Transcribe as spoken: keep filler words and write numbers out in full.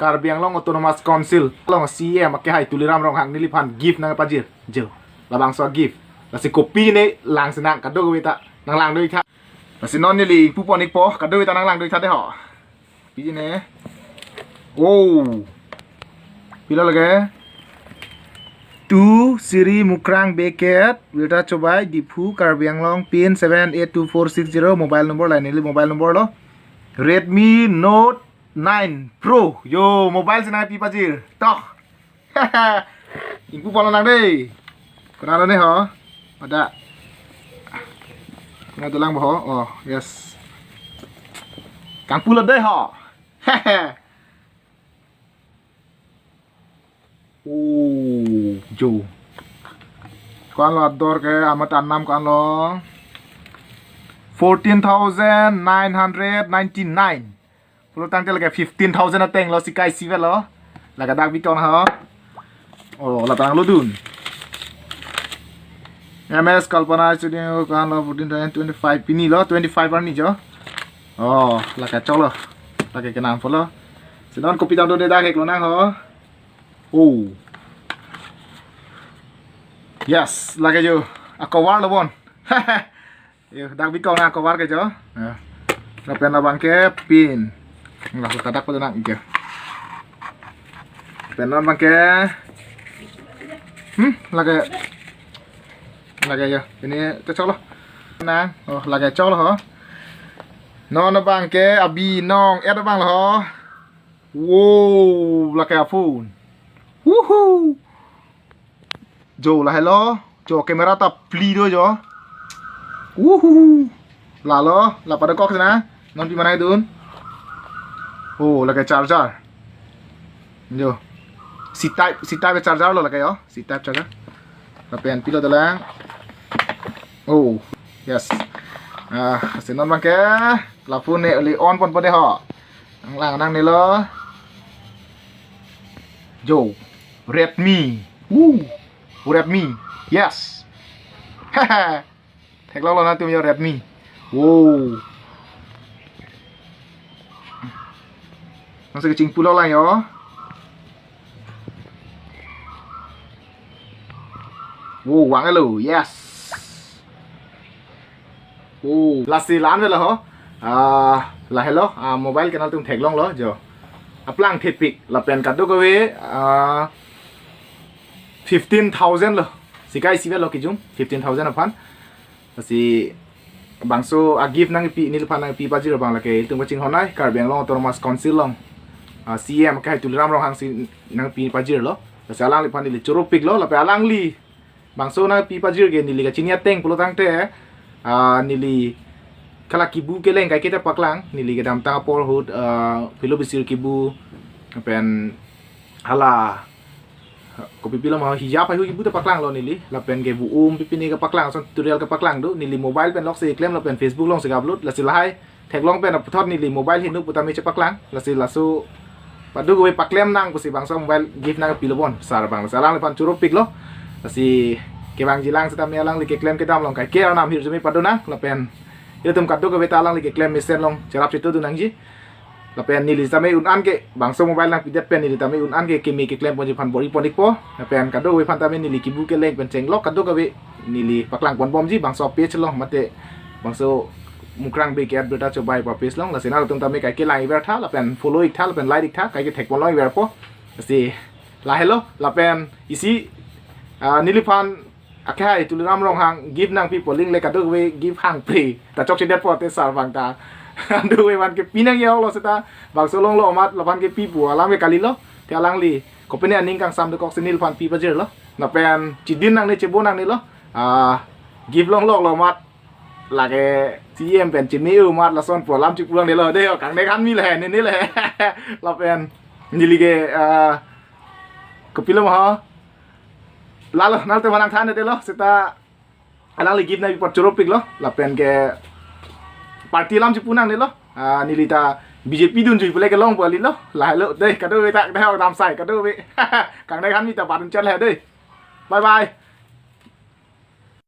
Karbi Anglong Autonomous Council along C E M akehai Tuliram Ronghang neliphan gift nangpajir. Jo, labangso gift. Lasi kopine lang sinang kadokave ta nanglang do-ik tha. Lasi non neli ingpu pon-ikpo, kadokave ta nanglang do-ik tha dei ho. Pine. Oh. Pilo lake? To Sri Mukrang Bey Khet, Birta Chobai, Diphu, Karbi Anglong, pin seven eight two four six zero, mobile number, lain neli mobile number lo. Redmi Note nine Pro. Jo, mobile si nangpipajir. Toh. Ingpu pon lonang dei. Kona lo ne ho? Ada. Kona dolang bo ho? Oh, yes. Kangpu lo dei ho. Oh, jo. Ko-an lo ador ke, amat anam ko-an lo? Fourteen thousand nine hundred ninety-nine. Pulo tangte lake fifteen thousand ateng lo, sikai sivet lo. Lake dak bikon ho. Oh, la tanglo dun. M S Kalpana Studio ko-an lo, fourteen thousand, twenty-five pini lo, twenty-five arni jo. Oh, lake chok lo. Lake kenang po lo. Si non kopi tang do dei, dak hek lonang ho. Oh. Yes, lake jo. A cover lo bon. Yo, dak bikon a cover ke jo. Ya. Lapen abang ke pin. Laso ta dak pado nang ke. Pen non abang ke. Hmm, lake. Lake jo. Pine ta chok lo. Nang, oh, lake chok lo ho. Non abang ke abi nong et abang lo ho. Wow, lake a phone. Woohoo. Jo, lahelo. Jo, camera ta phli do jo. Woohoo. Lalo, la padokok sinang. Non pi manai dun. Oh, lake charger. Jo. C type, C type charger lo lake jo. C type charger. Lapen pilo dolang. Oh, yes. Ah, si non abang ke. La phone ne uli on ponpo dei ho. Nanglang nangne lo. Jo. Redmi. Woo. Redmi. Yes. Theklong lo nangtum jo, Redmi. Wow. Nang si kachingpu lo lang jo. Wow, vang lo. Yes. Oh, lasi la-an avelo ho. Ah, lahelo. Ah, mobile ke nangtum theklong lo jo. Aplang thepik lapen kadokave, ah, fifteen thousand lo. Sikai sivet lo kijum, fifteen thousand aphan. Lasi bangso a gift nangpi, neliphan nangpipajir abang lake itum kachinghon ai, Karbi Anglong Autonomous Council along, ah, C E M akehai Tuliram Ronghang si nangpipajir lo. Lasi alangliphan neli choro pik lo, lapen alangli bangso nangpipajir ke neli kachini ateng pulo tangte, ah, neli hala kibu keleng kaike ta paklang, neli kedamtang apor ahut, ah, philo bisir kibu, pen hala kopi pilo ma hijab haihui kibu ta paklang lo neli, lapen ke vo-um pipine kepaklang, ason tutorial kepaklang do, neli mobile pen lok si klem lapen Facebook along si upload, lasi lahai theklong pen aputhot neli mobile hinu putame chepaklang. Lasi laso padokave paklem nang pusi bangso mobile gift nangpilo bon sar abang. Lasi alangliphan choro pik lo. Lasi kevangji lang sitame alangli keklem kedam along kaike arnam hirjume pado nang lapen ilitum kadokave ta alangli keklem mesen along cherap chetu dun nangji. Lapen neli tame un-an ke bangso mobile nangpidet pen neli tame un-an ke keme keklem ponji aphan bor-i pon-ikpo. Lapen kadokave aphan tame neli kibu keleng pen chenglok kadokave neli paklang ponbomji bangso page along mate bangso Mukrang Bey Khet Birta Chobai pa page along. Lasi nangtum tame kaike lang-ik ver tha lapen follow-ik tha lapen like-ik tha, kaike thek pon long-ik verpo. Lasi lahelo lapen isi, ah, neliphan akehai Tuliram Ronghang gift nangpipo, link le kadokave gift hangpre ta chokchedetpo te sar abang ta. Kadokave aphan ke pi nangji ahok lo seta bangso longlo amat laphan ke pipo alam ke kalilo. Te alangli kopine aning kangsam dokok si neliphan pipajir lo. Lapen chidin nangne chebo nangne lo. Ah, gift longlok lo amat lake C E M pen cheme-o amat lason pu alam chipu nangne lo dei ho, kangnek han mi le, ne ne le. Lapen neli ke, ah, kopilo ma ho. Lalo nangtum aphan nangthan det lo seta alangli gift nangpi apot choro pik lo lapen ke party alam chipu nangne lo. Ah, neli ta B J P dunjui pule kelongpo kali lo. Lahelo dei, kadokave ta dei ho, dam sai kadokave. Kangnek han mi ta badun chal he dei. Bye bye.